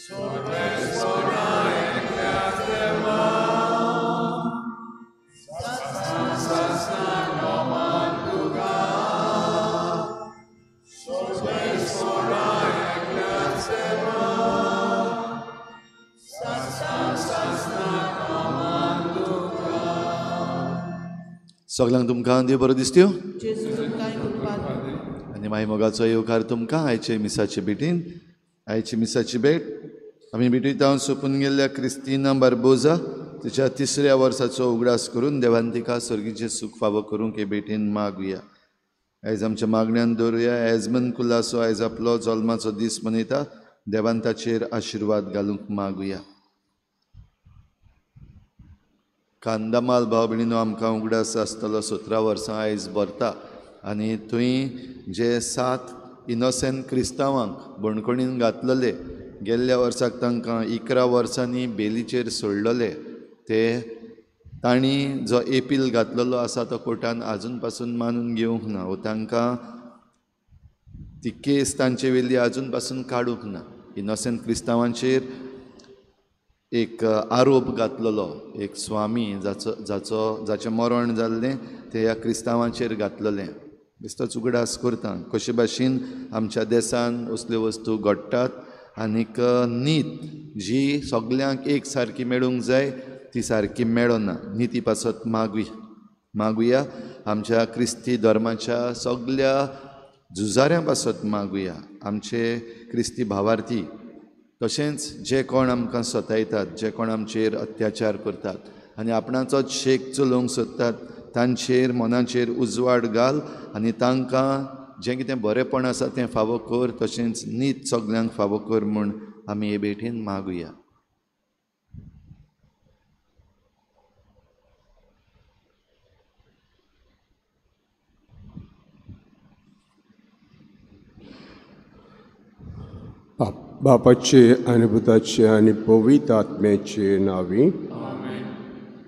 सगळ्यांक तुमकां देव बरो दिसत्यो आनी माई मोगाचो येवकार तुमकां आयचे मिसाचे भेटीन. आयची मिसाची भेट आमी भेटयता सोंपून गेल्ल्या क्रिस्तिना बार्बोजा तिच्या तिसऱ्या वर्साचो उगडास करून देवान तिका सर्गीचें सूख फावो करूंक हे भेटीन मागुया. आयज आमच्या मागण्यान दवरुया. एजमन कुलासो आयज आपलो जल्माचो दीस मनयता. देवान ताचेर आशिर्वाद घालूंक मागुया. कांदामाल भाव भयणीनो आमकां उगडास आसतलो 17 वर्सां आयज भरता आनी थंय जे 7 इनोसेंट क्रिस्तांवांक बणकणीन घातलेले गेल्ल्या वर्साक तांकां 11 वर्सांनी बेलीचेर सोडलेले ते तांणी जो एपील घातलेलो आसा तो कोर्टान आजून पासून मानून घेवंक ना वो तांकां ती केस तांचे वयली आजून पासून काडूंक ना. इनोसेंट क्रिस्तांवांचेर एक आरोप घातलेलो एक स्वामी जाचो जाचो जाचें मरण जाल्लें तें ह्या क्रिस्तांवांचेर घातलेलें. बेश्टोच उगडास करता कशे भाशेन आमच्या देसान असल्यो वस्तू घडटात आनीक नीत जी सगल्यांक एक सारकी मेळूंक जाय ती सारकी मेळना. निती पासत मागुया. आमच्या क्रिस्ती धर्माच्या सगल्या झुजाऱ्यां पासत मागुया. आमचे क्रिस्ती भावार्थी तशेंच जे कोण आमकां सतायतात, जे कोण आमचेर अत्याचार करतात आनी आपणाचोच शेक चलोवंक सोदतात तांचेर मनाचेर उजवाड घाल आनी तांकां जें कितें बरेंपण आसा तें फावो कर, तशेंच नीत सगल्यांक फावो कर म्हूण आमी हे भेटीन मागुया. बापाचे आनी पुताचे आनी पवित्र आत्म्याचे नांवी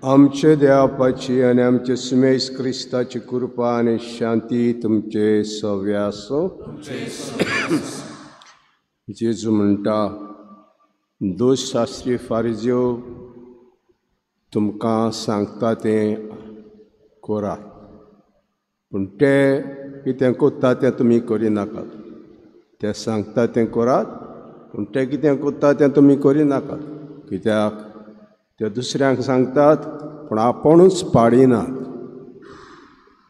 आमचे देवापाची आनी आमचे सुमेश क्रिस्ताची कृपा आनी शांती तुमचे सव्या आसूं. जेजू म्हणटा, दोश शास्त्री फारिज्यो तुमकां सांगता तें करात, पूण ते कितें करता तें तुमी करिनाकात. ते सांगता तें करात, पूण ते कितें करता तें तुमी करिनाकात. कित्याक ते दुसऱ्यांक सांगतात पूण आपुणूच पाडिनात,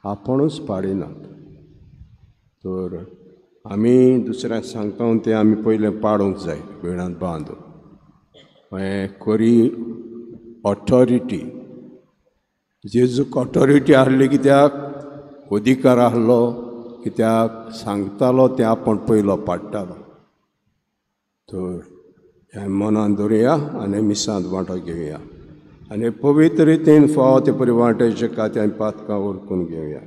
आपुणूच पाडिनात. तर आमी दुसऱ्यांक सांगता तें आमी पयलें पाडूंक जाय, वेळांत बांदून. हें खरी ऑथॉरिटी. जेजूक ऑथॉरिटी आहली कित्याक, अधिकार आहलो कित्याक, सांगतालो तें आपूण पयलो पाडटालो. तर हें मनान दवरुया आनी मिसांत वांटो घेवया आनी पवित्र रितीन फावो ते परी वांट्याचे खात्यान पातकां उरकून घेवया.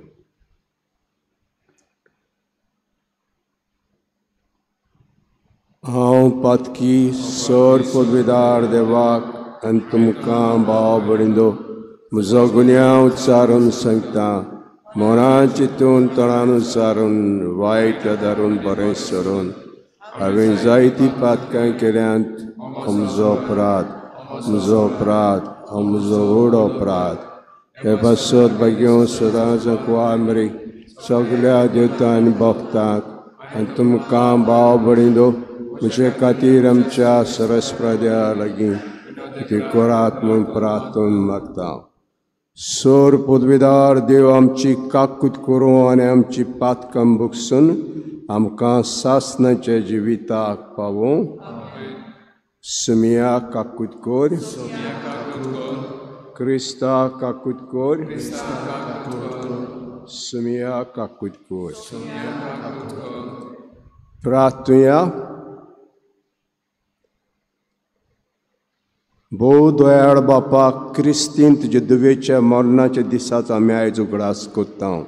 हांव पातकी सर पदवीदार देवाक आनी तुमकां भाव भयणींनो म्हजो गुन्यांव उच्चारून सांगता. मना चिंतून तणान उच्चारून वायट धरून बरें सरून हांवें जायतीं पातकां केल्यांत. म्हजो अपराध, म्हजो अपराध, म्हजो व्हड अपराध. हे पासत भाग्यो सदांच कुवामरी सगल्या देवता आनी भक्तांक आनी तुमकां भाव भयणींनो म्हजे खातीर आमच्या सरस्प्रद्या लागीं ती करात म्हूण प्रार्थना मागता. सोर पदवीदार देव आमची काकूत करूं आनी आमची पातकां भोगसून आमकां सासणाच्या जिविताक पावूं. सुमिया काकूत कोर, क्रिस्ता काकूत कोर, सुमिया काकूत कोर. प्रार्थुया. भोव दयाळ बापा, क्रिस्तीन तुजे दुवेच्या मरणाच्या दिसाचो आमी आयज उगडास करता.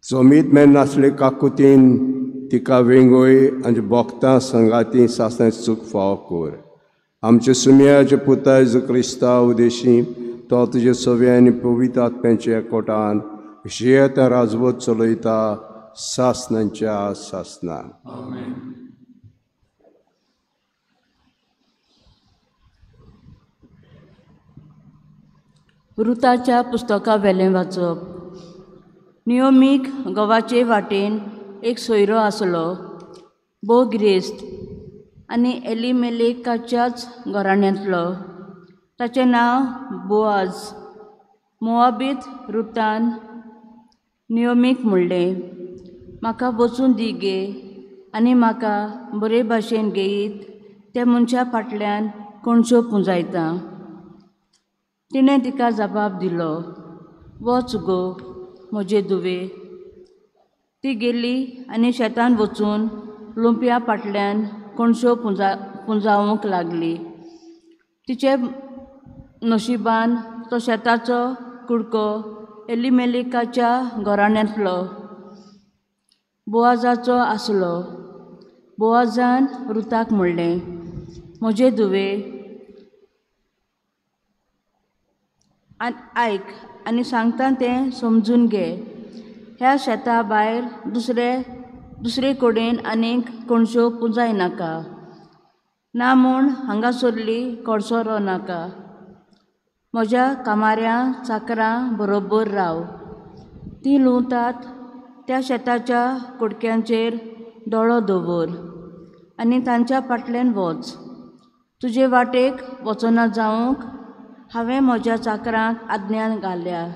जमीत मेन नासले काकुतीन तिका वेंगोय आनी भोगतां संगाती सासणाचें सूख फावो कर. आमच्या सुमयाचे पुता जेजू क्रिस्ता उदेशी तो तुजे सव्या आनी पवित्र आत्म्याच्या एकवटान जियेता राजवट चलयता सासणाच्या सासणां. रुताच्या पुस्तका वेलें वाचप. नियोमीक घोवाचे वाटेन एक सोयरो आसलो, भोव गिरेस्त आनी एलिमेलेकाच्याच घराण्यांतलो. ताचें नांव बोआज. मोआबीत रुतान नियोमीक म्हणलें, म्हाका वचूं दी गे आनी म्हाका बरे भाशेन घेयीत त्या मनशा फाटल्यान कोणश्यो पुंजायता. तिणें तिका जबाब दिलो, वच गो म्हजे धुवे. ती गेली आनी शेतान वचून लुंपया फाटल्यान कोणश्यो पुंजावंक लागली. तिचे नशिबान तो शेताचो कुडको एलिमेलेकाच्या घराण्यांतलो बोआजाचो आसलो. बोआजान रुताक म्हणलें, म्हजे धुवे आयक आनी सांगता तें समजून घे. ह्या शेता भायर दुसरे कडेन आनीक कोणश्यो पुंजाय नाका, ना म्हूण हांगासरली कोळसो नाका. म्हज्या कामाऱ्यां चाकरां बरोबर राव. तीं लुंवतात त्या शेताच्या कुडक्यांचेर दोळो दवर आनी तांच्या फाटल्यान वच. तुजे वाटेक वचना जावंक हांवें म्हज्या चाकरांक आज्ञा घाल्या.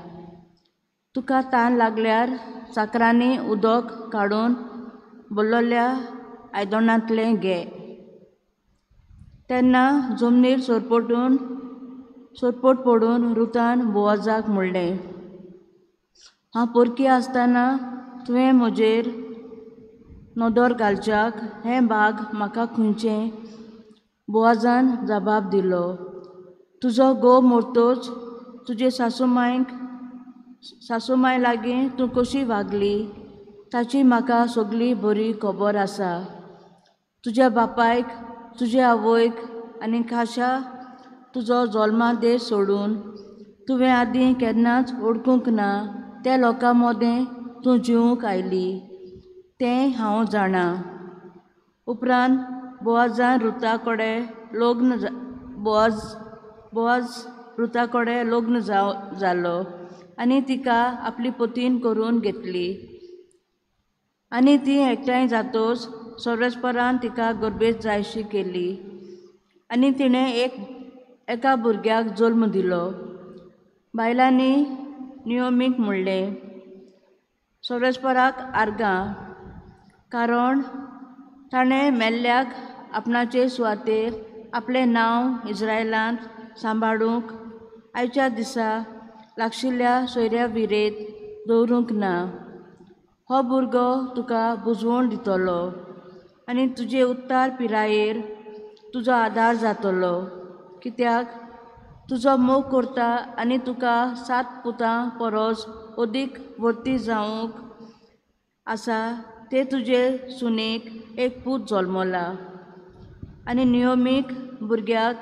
तुका तान लागल्यार चाकरांनी उदक काडून भरलेल्या आयदनांतलें घे. तेन्ना जमनीर सरपट पडून रुतान बोआजाक म्हणलें, हांव परकी आसतना तुवें म्हजेर नदर घालच्याक हें भाग म्हाका खंयचें? बोआजान जबाब दिलो, तुजो घोव मरतच तुजे सासूमाय लागीं तूं कशी वागली ताची म्हाका सगली बरी खबर आसा. तुज्या बापायक, तुजे आवयक आनी खाशा तुजो जल्मा देश सोडून तुवें आदीं केन्नाच वळखूंक ना त्या लोकां मदें तूं जिवूंक आयली तें हांव जाणा. उपरांत बोआजान रुता कडेन बोआज रुता कडेन लग्न जालो आनी तिका आपली पतीन करून घेतली. आनी ती एकठांय जातच सर्वेस्परान तिका गर्भेस्त जायशी केली आनी तिणें एका भुरग्याक जल्म दिलो. बायलांनी नियोमीक म्हणलें, सर्वेस्पराक आर्गां, कारण ताणें मेल्ल्याक आपणाचे सुवातेर आपलें नांव इस्रायलांत सांबाळूंक आयच्या दिसा लागशिल्ल्या सोयऱ्या विरेत दवरूंक ना. हो भुरगो तुका बुजवण दितलो आनी तुजे उत्तार पिरायेर तुजो आदार जातलो, कित्याक तुजो मोग करता आनी तुका 7 पुतां परस अदीक वर्ती जावंक आसा ते तुजे सुनेक एक पूत जल्मला. आनी नियोमीक भुरग्याक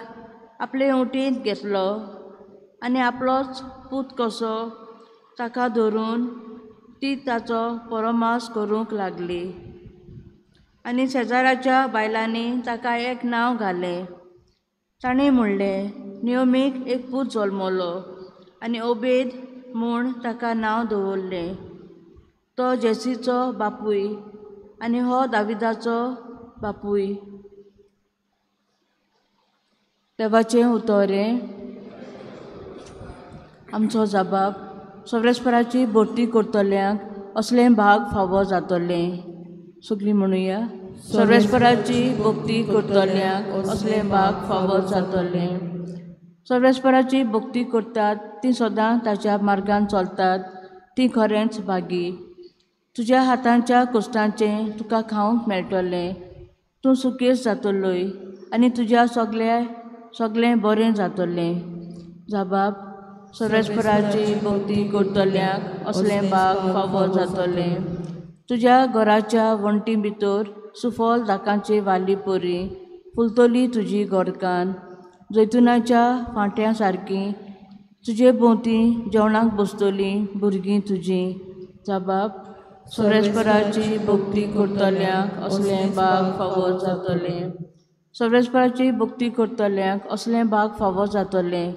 आपले उटींत घेतलो आनी आपलोच पूत कसो ताका धरून ती ताचो परोमास करूंक लागली. आनी शेजाराच्या बायलांनी ताका एक नांव घालें. ताणें म्हणलें, नियोमीक एक पूत जल्मलो आनी ओबेद म्हूण ताका नांव दवरलें. तो जेसीचो बापूय आनी हो दाविदाचो बापूय. देवाचें उतर हें. आमचो जबाब सर्वेस्पराची भरती करतल्यांक असलें भाग फावो जातलें. सगळीं म्हणुया, सर्वेस्पराची भक्ती करतल्यांक असलें भाग फावो जातलें. सर्वेस्पराची भक्ती करतात ती सदां ताच्या मार्गान चलतात, ती खरेंच भागी. तुज्या हातांच्या कश्टांचें तुका खावंक मेळटलें. तूं सुखेस्त जातलोय आनी तुज्या सगळें बरें जातलें. जबाब सर्वेस्पराची भक्ती करतल्यांक असलें भाग फावो जातलें. तुज्या घराच्या वण्टी भितर सुफल दाकांचे वाली परी फुलतली तुजी घरकान्न. जैतुनाच्या फांट्या सारकी तुजे भोंवती जेवणाक बसतलीं भुरगीं तुजीं. जबाब सर्वेस्पराची भक्ती करतल्यांक असलें भाग फावो जातलें. सर्वेस्पराची भक्ती करतल्यांक असलें भाग फावो जातलें.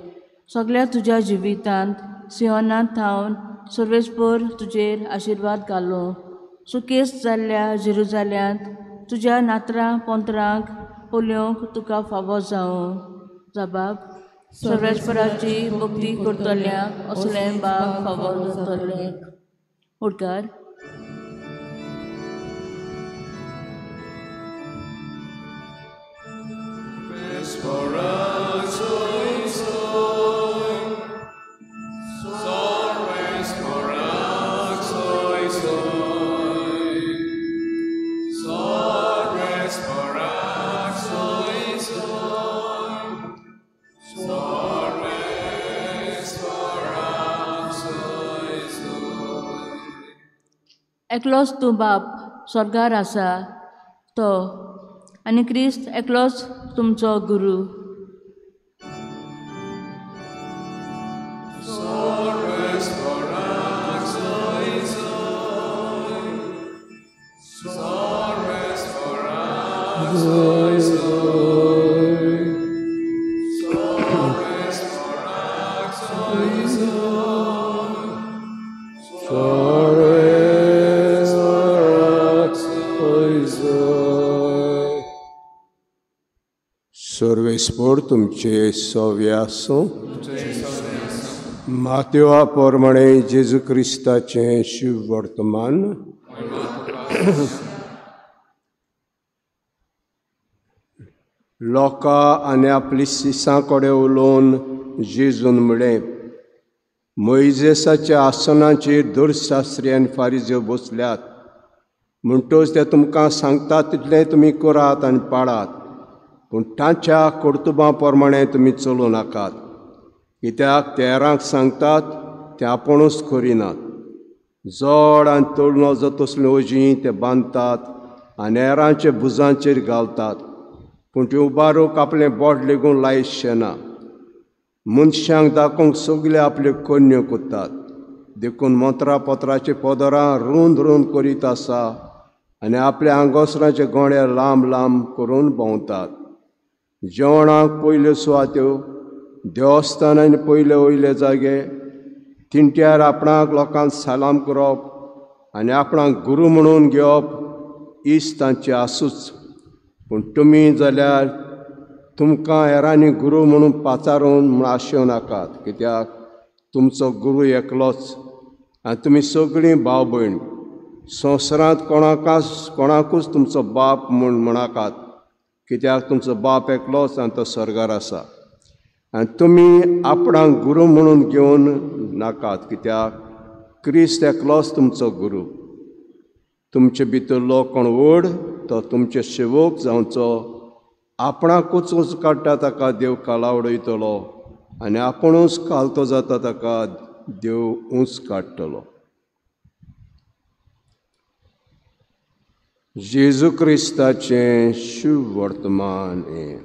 सगळ्या तुज्या जिवितांत सियोनांत थावन सर्वेस्पर तुजेर आशिर्वाद घालो. सुकेस जाल्ल्या जेरुजाल्यांत तुज्या नात्रां पोंत्रांक पळोवंक तुका फावो जावं. जबाब सर्वेस्पराची भक्ती करतल्यांक असलें बाग फावो जातलें. उडकार. एकलोच तूं बाप स्वर्गार आसा तो आनी क्रिस्त एकलोच तुमचो गुरू. सर्वेस्पर तुमचे सव्य आसूं. मातेवा प्रमाणे जेजू क्रिस्ताचें शिव वर्तमान. लोकां आनी आपली सिसां कडेन उलोवन जेजून म्हळें, मोयजेसाच्या आसनाचेर धर्मशास्त्री आनी फारिज्यो बसल्यात, म्हणटच ते तुमकां सांगतात तितलें तुमी करात आनी पाळात, पूण तांच्या कर्तुबां प्रमाणें तुमी चलूं नाकात, कित्याक ते हेरांक सांगतात ते आपुणूच करिनात. जड आनी तोडूं नजो तसलीं ओजीं ते बांदतात आनी हेरांच्या भुजांचेर घालतात, पूण ती उबारूंक आपलें बोट लेगून लायशें ना. मनशांक दाखोवंक सगळे आपल्यो करण्यो करतात, देखून मंत्रापत्राचे पदरां रूंद रूंद करीत आसा आनी आपल्या आंगोसराचे गोंडे लांब लांब करून भोंवतात. जेवणाक पयल्यो सुवात्यो, देवस्थानांनी पयले वयले जागे, तिंट्यार आपणाक लोकांक सलाम करप आनी आपणाक गुरू म्हणून घेवप हीच तांची आसूच. पूण तुमी जाल्यार तुमकां हेरांनी गुरू म्हणून पाचारून म्हूण आशेवं नाकात, कित्याक तुमचो गुरू एकलोच आनी तुमी सगळीं भाव भयण. संवसारांत कोणाकूच तुमचो बाप म्हूण म्हणाकात, कित्याक तुमचो बाप एकलोच आनी तो स्वर्गार आसा. आनी तुमी आपणाक गुरू म्हणून घेवन नाकात, कित्याक क्रिस्त एकलोच तुमचो गुरू. तुमचे भितरलो कोण व्हड तो तुमचे सेवक जावचो. आपणाकूच ऊंच काडटा ताका देव काला उडयतलो आनी आपुणूच कालतो जाता ताका देव ऊंच काडटलो. जेजू क्रिस्ताचें शुभ वर्तमान हें.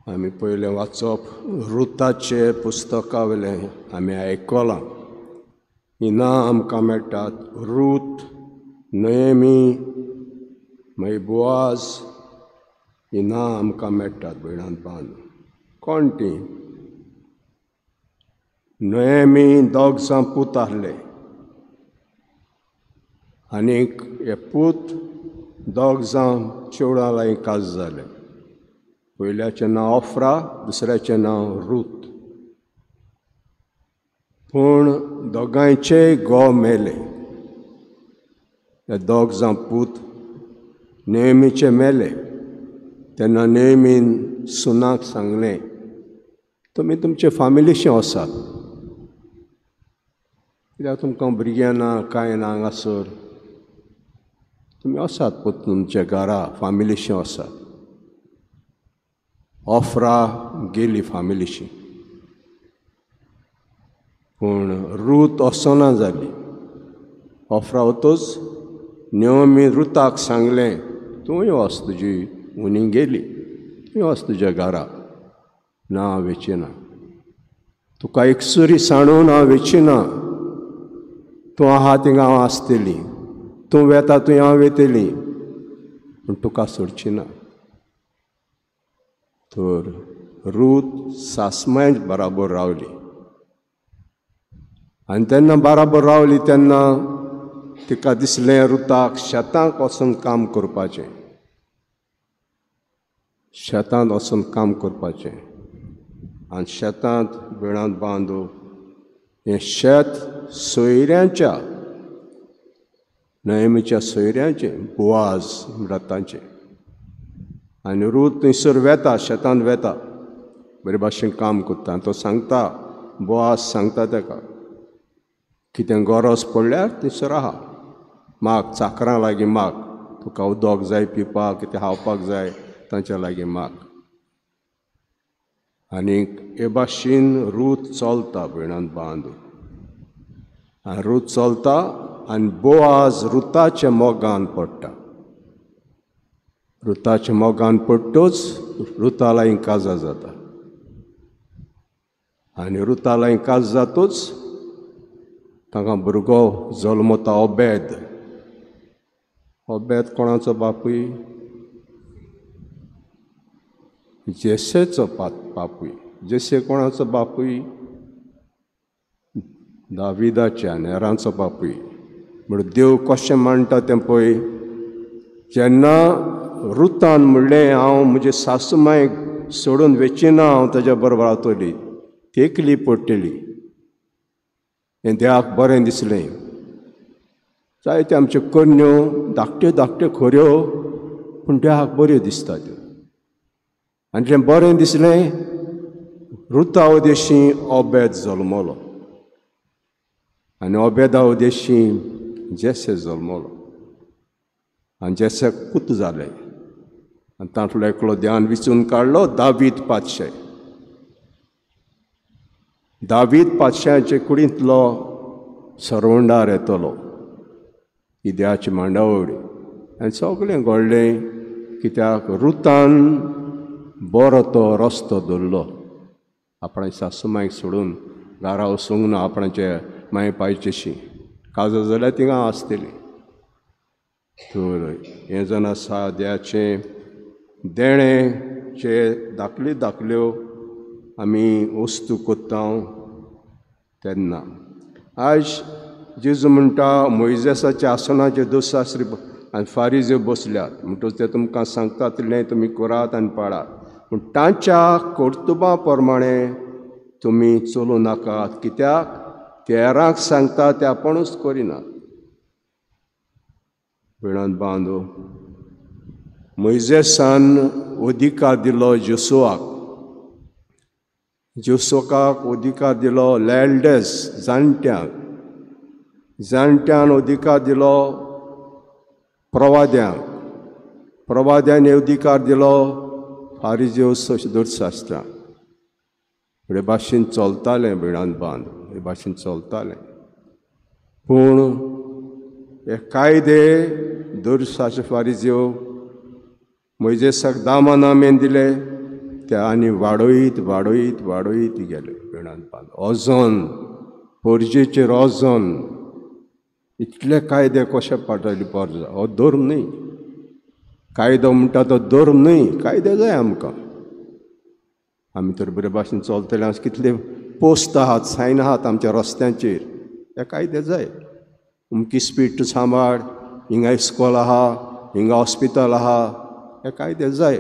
आमी पयलें वाचप रुताचें पुस्तका वयलें आमी आयकलां. ही नांव आमकां मेळटात रूत, नयमी, मागीर बोआज, ही नांव आमकां मेळटात भयणान बांद. कोण तीं? नयमी दोग जाण पूत आहले आनीक हे पूत दोग जाण चेवडां लागीं काज जाले. पयल्याचें नांव ऑफ्रा, दुसऱ्याचें नांव रूत. पूण दोगांयचेय घोव मेले. हे दोग जाण पूत नेहमीचे मेले. तेन्ना नेहमीन सुनाक सांगलें, तुमी तुमचे फामिलीशें वसात, कित्याक तुमकां भुरग्यां ना कांय ना हांगासर, तुमी वसात पूत तुमच्या घरा फामिलीशें वसात. ऑफ्रा गेली फामिलीशी, पूण रूत वचना जाली. ऑफ्रा वतूच नेओमी रुताक सांगलें, तूंय वच, तुजी उनी गेली, तूंय वच तुज्या घरा, ना हांव वेचिना, तुका एकसुरी सांडून हांव वेचिना, तूं आहा थिंगा हांव आसतली, तूं वेता थंय हांव वेतली. पूण तुका सोडची ना. तर रूत सासमाय बराबर रावली आनी तेन्ना बराबर रावली तेन्ना तिका दिसलें रुताक शेतांत वचून काम करपाचें, शेतांत वचून काम करपाचें. आनी शेतांत बिळांत बांदू हें शेत सोयऱ्यांच्या, नयमीच्या सोयऱ्यांचें, बोआज म्हणटात तांचें. आनी रूत थंयसर वेता, शेतांत वेता, बरे भाशेन काम करता. तो सांगता, बोआज सांगता ताका, कितें गरज पडल्यार थंयसर आहा, माग, चाकरां लागीं माग, तुका उदक जाय पिवपाक, कितें खावपाक जाय तांच्या लागीं माग. आनी हे भाशेन रूत चलता भयणान बांदू. आनी रूत चलता आनी बोआज रुताच्या मोगान पडटा. रुताच्या मोगान पडटोच रुता लागीं काजार जाता आनी रुता लागीं काजार जातूच तांकां भुरगो जल्मता ओबेद. ओबेद कोणाचो बापूय? जेसेचो बापूय. जेसे कोणाचो बापूय? दाविदाच्या नेरांचो बापूय. म्हण देव कशें मांडटा तें पळय. जेन्ना रुतान म्हणलें हांव म्हजे सासू मायक सोडून वेचिना, हांव ताज्या बरोबर रावतली, तेकली पडटली, हें देवाक बरें दिसलें. जायत्यो आमच्यो करण्यो धाकट्यो धाकट्यो खऱ्यो, पूण देवाक बऱ्यो दिसता त्यो. आनी जें बरें दिसलें, रुता उदेशी ओबेद जल्मलो आनी ओबेदा उदेशी जेसे जल्मलो आनी जेसेक पूत जाले. आनी तांतलो एकलो ध्यान विचून काडलो, दावीद पातशाय. दावीद पातशाचे कुडींतलो सरवंडार येतलो, ही देवाची मांडावळ. आनी सगळें घडलें कित्याक रुतान बरो तो रस्तो धरलो, आपणा सासू मायक सोडून घरा वचूंक ना, आपणाचे माय पायचेशी काजार जाल्यार थिंगा आसतली. तर हें जावन आसा देवाचें देणें, जे धाकल्यो धाकल्यो आमी वस्तू करता तेन्ना. आयज जेजू म्हणटा मोयजेसाच्या आसनाचेर दुस्सास्त्री आनी फारीज्यो बसल्यात, म्हणटकच ते तुमकां सांगता तितलें तुमी करात आनी पाळात, पूण तांच्या कर्तुबां प्रमाणे तुमी चलूं नाकात, कित्याक ते हेरांक सांगता ते आपूणच करिनात. भयणान बांदो, मोयजेसान अधिकार दिलो जोशुआक, जोशुआक अधिकार दिलो लॅल्डस जाणट्यांक, जाणट्यान अधिकार दिलो प्रवाद्यांक, प्रवाद्यांनी अधिकार दिलो फारिज्यो दुर्शास्त्रांक. हे भाशेन चलतालें भयणान बांद, हे भाशेन चलतालें. पूण हे कायदे दुर्शास्त्र फारिज्यो मोयजेसाक दामानामेन दिले ते आनी वाडयत वाडयत वाडयत गेले भयणान बांद. ओजन, पोरजेचेर ओजन, इतले कायदे कशे पाडटले पोरजा? हो धर्म न्हय. कायदो म्हणटा तो धर्म न्हय, कायदे जाय आमकां. आमी तर बरे भाशेन चलतले, कितले पोस्ट आहात, सायन आहात आमच्या रस्त्यांचेर, हे कायदे जाय. अमकी स्पीड तूं सांबाळ, हिंगा इस्कॉल आहा, हिंगा हॉस्पिटल आहा, हे कायदे जाय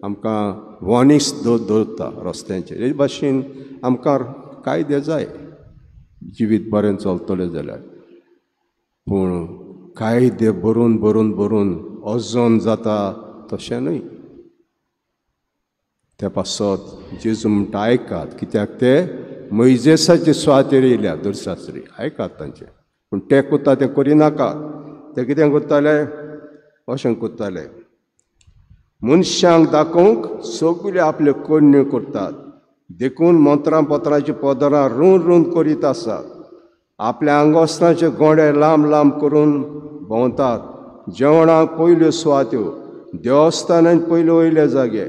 आमकां. वॉर्निंग्स दवरता रस्त्यांचेर. हे भाशेन आमकां कायदे जाय जिवीत बरें चलतलें जाल्यार. पूण कायदे बरोवन बरोवन बरोवन अजन जाता तशें न्हय. ते पासत जेजू म्हणटा आयकात, कित्याक ते मोयजेसाचे सुवातेर येयल्या दुर्शास्त्री, आयकात तांचे. पूण ते करता तें करिनाकात. ते कितें करताले? अशें करताले, मनशांक दाखोवंक सगळ्यो आपल्यो करण्यो करतात, देखून मंत्रां पत्रांची पदरां रूंद रूंद करीत आसात, आपल्या आंगोस्त्रांचे गोंडे लांब लांब करून भोंवतात, जेवणाक पयल्यो सुवात्यो, देवस्थानान पयल्यो वयले जागे,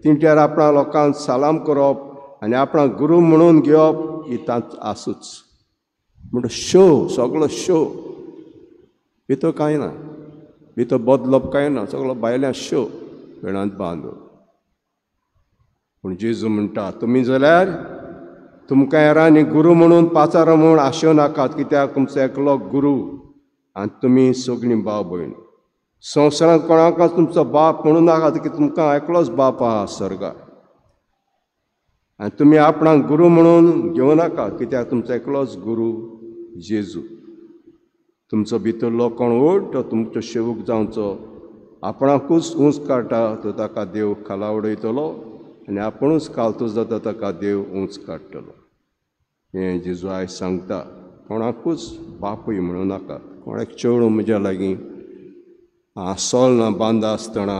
तिंट्यार आपणा लोकांक सलाम करप आनी आपणाक गुरू म्हणून घेवप ही तांच आसूच. म्हणटा शो, सगळो शो, भितर कांय ना. भितर बदलप कांय ना, सगळो भायल्या शो वेळांत बांदू. पूण जेजू म्हणटा तुमी जाल्यार तुमकां हेरांनी गुरू म्हणून पाचारो म्हणून आशेव नाकात, कित्याक तुमचो एकलो गुरू आनी तुमी सगळीं भाव भयण. संवसारांत कोणाकच तुमचो बाप म्हणून नाकात, की तुमकां एकलोच बाप आहा स्वर्गार. आनी तुमी आपणाक गुरू म्हणून घेवं नाका, कित्याक तुमचो एकलोच गुरू जेजू. तुमचो भितरलो कोण व्हड तो तुमचो सेवक जावचो. आपणाकूच ऊंच काडटा तो ताका देव खाला उडयतलो आनी आपुणूच कालतोच जाता ताका देव ऊंच काडटलो. हें जेजू आयज सांगता, कोणाकूच बापूय म्हणूं नाका. कोणाक चेडूं म्हज्या लागीं सोल ना बांदा आसतना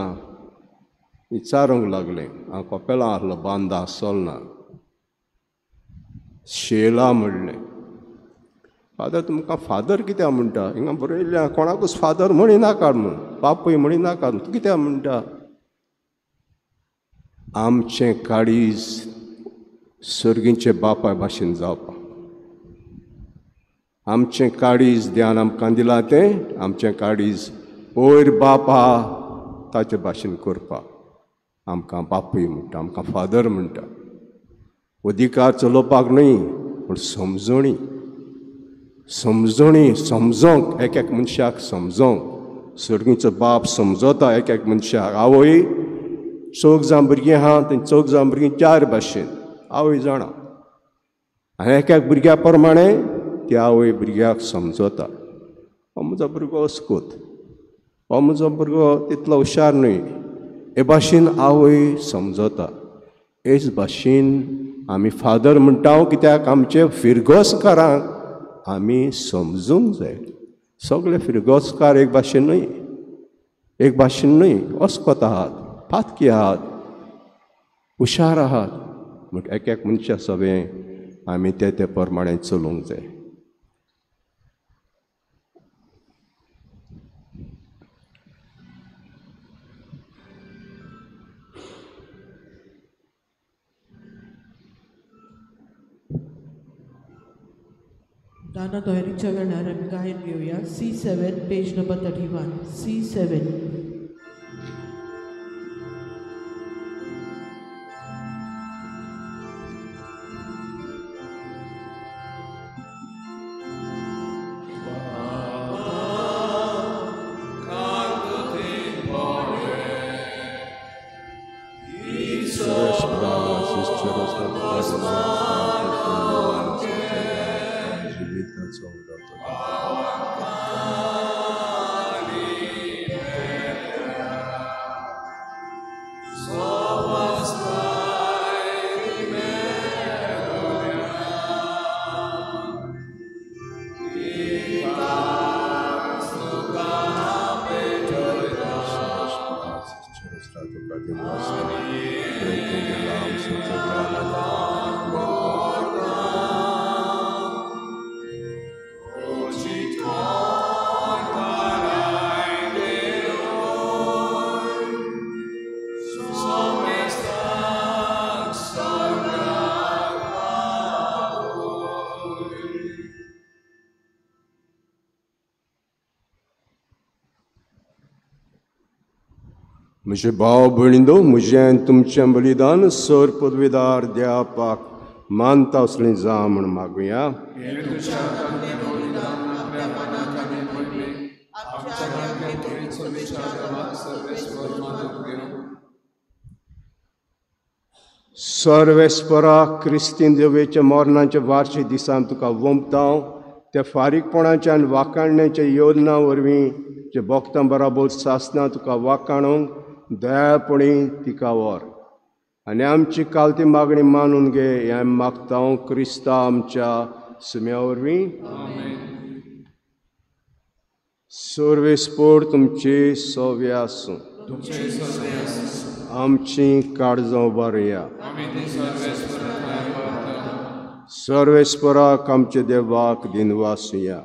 विचारूंक लागलें, हांव कोपेलां आहलो बांदा सोल ना शेला म्हणलें. फादर तुमकां फादर कित्याक म्हणटा? हिंगा बरयल्लें कोणाकूच फादर म्हणी नाका म्हूण, बापूय म्हणी नाका, तूं कित्याक म्हणटा? आमचें काळीज सर्गींचे बापाय भाशेन जावपाक, आमचें काळीज ध्यान आमकां दिलां तें आमचें काळीज वयर बाप आहा ताचे भाशेन करपाक. आमकां बापूय म्हणटा, आमकां फादर म्हणटा. अधिकार चलोवपाक न्हय, पूण समजणी, समजणी समजोंक, एक एक मनशाक समजोंक. सर्गीचो बाप समजता एक एक मनशाक. आवय चौग जाण भुरगीं आहा, थंय चौग जाण भुरगीं चार भाशेन आवय जाणा, आनी एक एक भुरग्या प्रमाणे ती आवय भुरग्याक समजता. हो म्हजो भुरगो अस्कोत, हो म्हजो भुरगो तितलो हुशार न्हय, हे भाशेन आवय समजता. हेच भाशेन आमी फादर म्हणटा, कित्याक आमचे फिरगोसकारांक आमी समजूंक जाय. सगळे फिरगोसकार एक भाशेन न्हय, एक भाशेन न्हय, अस्कोत आहात, पातकी आहात, हुशार आहात. म्हण एक एक मनशा सगळें आमी ते ते प्रमाणे चलूंक जाय. दाना दोहेरीच्या वेळार आमी गायन घेवया. C7 page number 31. C7. म्हजे भाव भयणींनो, म्हजें तुमचें बलिदान सर पदवीदार द्यापाक मानता असलें जा म्हूण मागुया. सर्वेस्परा क्रिस्तीन देवेच्या मरणाच्या वार्षिक दिसान तुका वोमता त्या फारीकपणाच्या आनी वाखाणण्याच्या योजना वरवीं जे भक्तां बराबर सासना तुका वाखाणूंक दयाळपणी तिका व्हर आनी आमची कालती मागणी मानून घे. हें मागता हांव क्रिस्ता आमच्या सुम्या वरवीं. सर्वेस्पोर तुमची सव्य आसूं, आमची काळजां उबारुया. सर्वेस्पराक आमच्या देवाक दिनवासुया.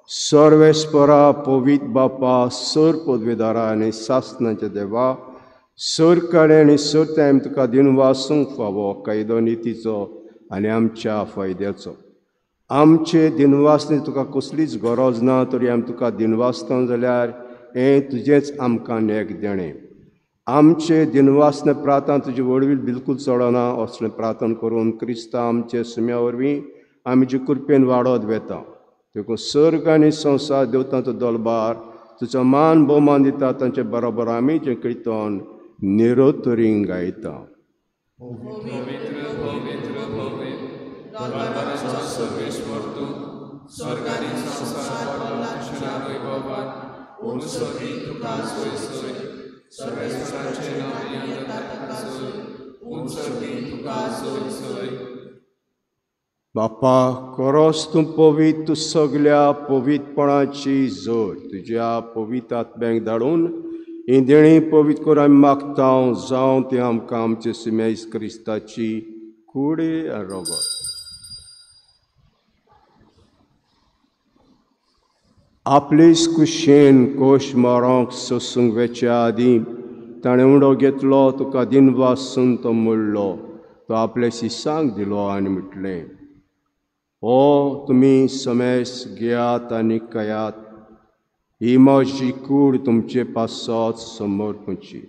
सर्वेस्परा पवित्र बापा, सर पदवेदारा आनी सासनाच्या देवा, सर कडे आनी सर टायम तुका दिनवासूंक फावो कायदो नितीचो आनी आमच्या फायद्याचो. आमचे दिनवासने तुका कसलीच गरज ना तरी आमी तुका दिनवासता जाल्यार हें तुजेंच आमकां नेक देणें. आमचे दिनवासने प्रार्थना तुजी वडवील बिलकूल चडना असलें प्रार्थना करून क्रिस्ता आमचे सुम्या वरवीं आमी जी कृपेन वाडत वेता. देखून सर्ग आनी संवसार देवतांचो दलबार तुजो मान भोवमान दिता तांचे बरोबर आमी जें किर्तन निरोतरीन गायता. बापा खरोच तूं पवित्र, तूं सगल्या पवित्रपणाची जोड तुज्या पवित्र आत्म्याक धाडून ही देणी पवित्र करून आमी मागता जावं ती आमकां आमचे सिमेस क्रिस्ताची कूड आनी रगत. आपलेच कुशेन कोश मारोंक सोसूंक वेच्या आदीं ताणें उडो घेतलो, तुका दिनवासून तो मोडलो, तो आपल्या शिसांक दिलो आनी म्हटलें, हो तुमी समेस घेयात आनी खायात, ही म्हजी कूड तुमचे पासत समर्पणची.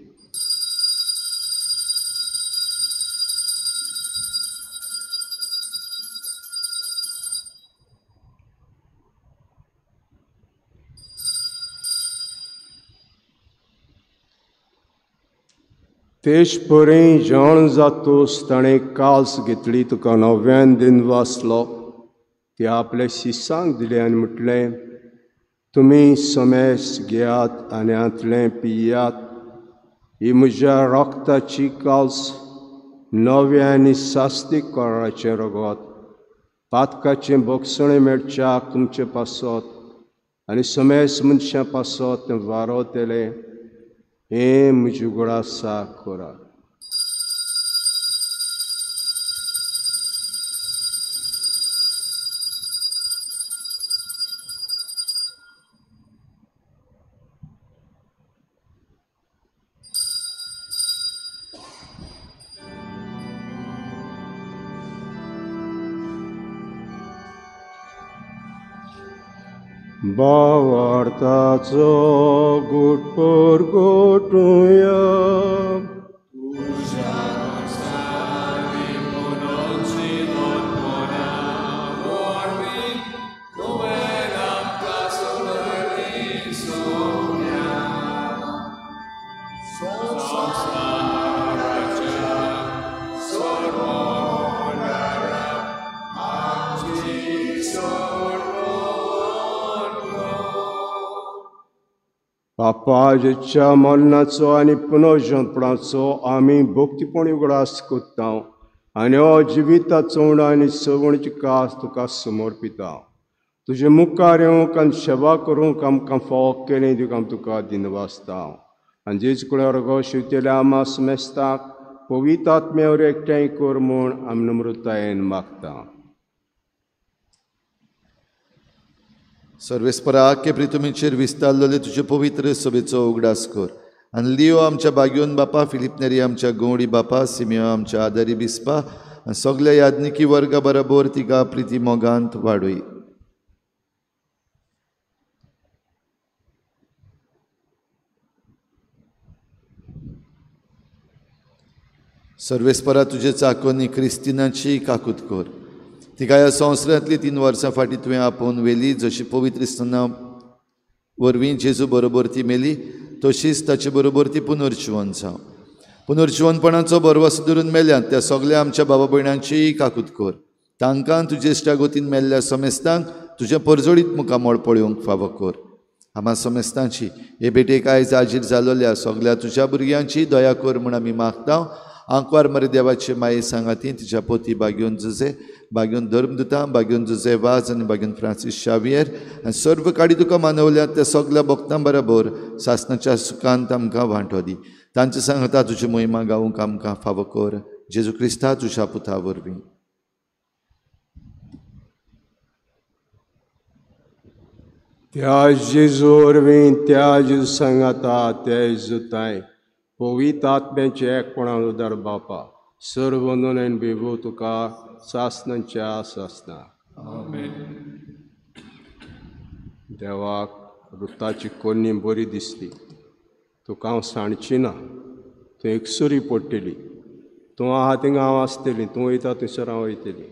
तेच परी जेवण जातूच ताणें काल्स घेतली, तुका नव्यान दिनवासलो, ती आपल्या शिसांक दिलें आनी म्हटलें, तुमी समेस घेयात आनी हांतलें पियात, ही म्हज्या रक्ताची काल्स नव्या आनी सास्तीक कराराचें रगत, पातकाचें भोगसणें मेळच्याक तुमचे पासत आनी समेस मनशां पासत तें वारवतलें, हें म्हज्या उगडासा करात. भावार्थाचो गुटपोर गोटुया. बापाच्या मरणाचो आनी पुनर्जनपणाचो आमी भक्तीपणी उगडास करता आनी हो जिविताचो उणो आनी सवणची कास तुका समर्पिता. तुजे मुखार येवंक आनी सेवा करूंक आमकां फावो केलें देखून आमी तुका दिनवासता. आनी जेज कुळार शिवतेल्या आमा समेस्ताक पवित्र आत्म्या वरवीं एकठांय कर म्हूण आमी नम्रतायेन मागता. सर्वेस्परा के प्रितुमीचेर विस्तारलेले तुजे पवित्र सभेचो उगडास कर आनी लियो आमच्या बाग्योन बापा, फिलीप नेरी आमच्या गवडी बापा, सिमियो आमच्या आदारी बिस्पा आनी सगल्या याज्ञिकी वर्गा बरोबर तिका प्रिती मोगांत वाडय. सर्वेस्परा तुजे चाकोनी क्रिस्तिनाची काकूत कर, तिका ह्या संवसारांतली 3 वर्सां फाटीं तुवें आपोवन व्हेली, जशी पवित्र स्नाना वरवीं जेजू बरोबर ती मेली तशीच ताचे बरोबर ती पुनर्जिवन जावं. पुनर्जिवनपणाचो भरवंसो धरून मेल्यात त्या सगल्या आमच्या बाबा भयणांचीय काकूत कर, तांकां तुजे इश्टागतीन मेल्ल्या समेस्तांक तुजें परजळीत मुखामळ पळोवंक फावो कर. आमा समेस्तांची हे भेटेक आयज हाजीर जालोल्या सगल्या तुज्या भुरग्यांची दया कर म्हूण आमी मागता. आंकवार मरे देवाचे माये सांगाती तिच्या पोती बाग्योन जुजे, बाग्योन धर्मदुतां, बाग्योन जुजे वाज आनी बाग्योन फ्रांसीस शावियर आनी सर्व काडी तुका मानवल्यात त्या सगल्या भक्तां बरोबर सासणाच्या सुखांत आमकां वांटो दी. तांचे सांगता तुजी मोहिमा गावूंक आमकां फावो कर, जेजू क्रिस्ता तुज्या पुता वरवीं. त्या जेजू वरवीं, त्या जेजू सांगाता, त्या जेजू पवित्र आत्म्याचे एकपणान उदार बापा, सर्व नोनेन बेवो तुका सासनाच्या सासना. आमेन. देवाक रुताची कोन्नी बरी दिसली. तुका हांव सांडची ना, तूं एकसुरी पडटली, तूं आहा थिंगा हांव आसतली, तूं वयता थंयसर हांव वयतली.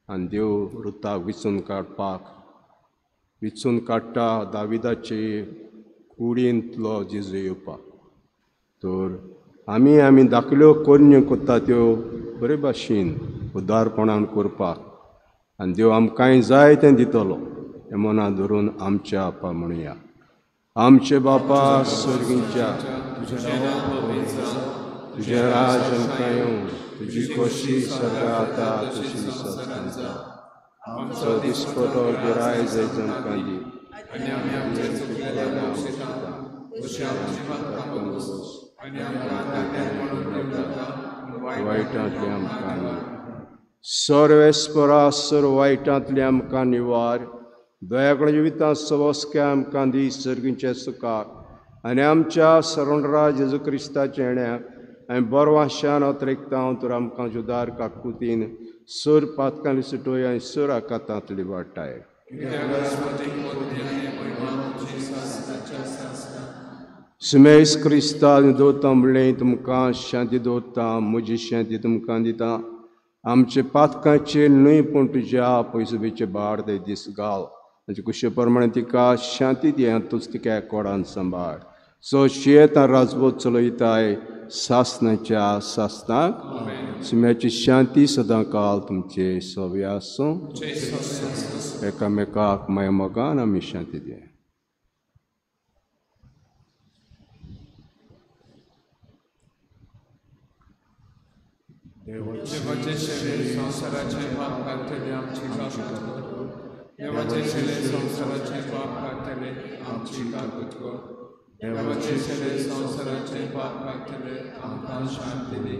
आनी देव रुताक विचून काडपाक विचून काडटा दाविदाचे कुडींतलो जेजू येवपाक. तर आमी आमी दाखल्यो कोन्न्यो करता त्यो बरे भाशेन उदारपणान करपाक आनी देव आमकांय जाय तें दितलो हें मनां धरून आमच्या आपा म्हणया. आमचे बापा सर्गीच्या, तुजें राज आमकां येवं, तुजी खोशी सर्गांत तशी संवसारांत. आमचो दिसपटो गिराय जायत आमकां दी, वायटांतले आमकां सर्वेस्परा सर वायटांतले आमकां निवार, दयाकडे जिवितांत सवस्क्या आमकां दी सर्गीच्या सुखाक आनी आमच्या सरणरा जेजू क्रिस्ताच्या येण्याक आनी बरवाशान अत्रेकता तर आमकां जुदार काकुतीन सर पातकांनी सुटोय आनी सर आकातांतली वाटाय. सुमेस क्रिस्ता दवरता म्हणलें तुमकां शांती दवरता, म्हजी शांती तुमकां दिता. आमचे पातकांचेर न्हय पूण तुज्या पयसुबेचे भार ते दीस घाल, ताचे कुशे प्रमाणे तिका शांती दी आनी तूंच तिका कोडान सांबाळ. सो शेत राजवत चलयताय सासनाच्या सासनाक. सुम्याची शांती सदां काल तुमचे सवे आसूं. एकामेकाक माया मोगान आमी शांती दिया. देवाचे शरीर संवसाराचे पाप काडटले आमची काकूत कर. देवाचे शरीर संवसाराचे पाप काडटले आमची काकूत कर. देवाचे शरीर संवसाराचे पाप काडटले आमकां शांती दी.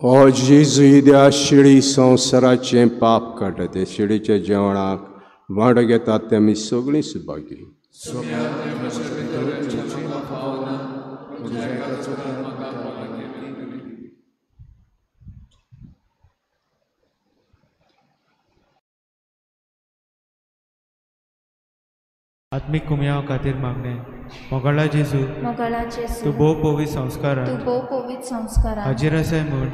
ओ जेजू त्या शिळी संवसाराचें पाप काडटा, ते शिळीच्या जेवणाक वांटो घेतात ते आमी सगळीं सुभागी. आत्मीक कुमयाव खातीर मागणें. मोगाळा जेजू, तूं भोव पवित्र संस्कारांत हाजीर आसाय म्हूण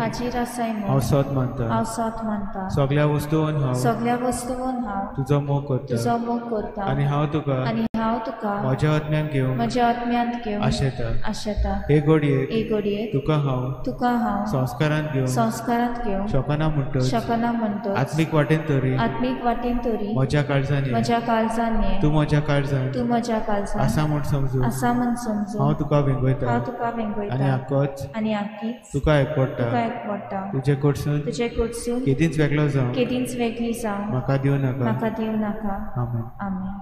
हांव सत मानता. सगळ्या वस्तून हांव तुजो मोग करता आनी हांव तुका म्हज्या आत्म्यांत घेवंक आशेता. हे घडयेक तुका हांव संस्कारांत घेवंक शकना म्हणटच आत्मीक वाटेन तरी म्हज्या काळजान तूं म्हज्या काळजान आसा म्हूण समजून हांव तुका वेंगयता आनी आकीच तुका एकवटा. तुजे कडसून केदींच वेगळो जावं म्हाका दिवं नाका. आमेन.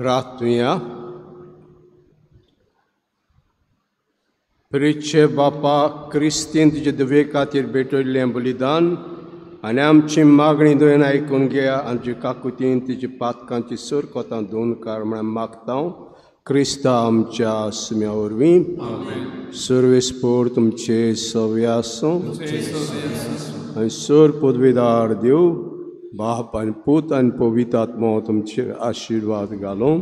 प्रार्थुया. प्रिचे बापा क्रिस्तीन तुजे दुवे खातीर भेटयल्लें बलिदान आनी आमची मागणी तुवें आयकून घेया आनी तुजे काकुतीन तुजी पातकांची सरकोतां दोन कार म्हळ्यार मागता क्रिस्ता आमच्या सुम्या वरवीं. सर्वेस्पोर तुमचे सवे आसूं आनी सर पदवेदार देव बाप आनी पूत आनी पवित्र आत्मो तुमचेर आशिर्वाद घालूं.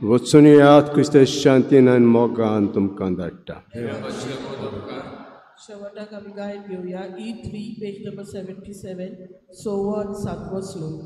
वचून यात क्रिस्त शांतीन आनी मोगान तुमकां धाडटा. शेवटाक आमी गायन घेवया. E3 page number 77 सोवो आनी सातवो श्लोक.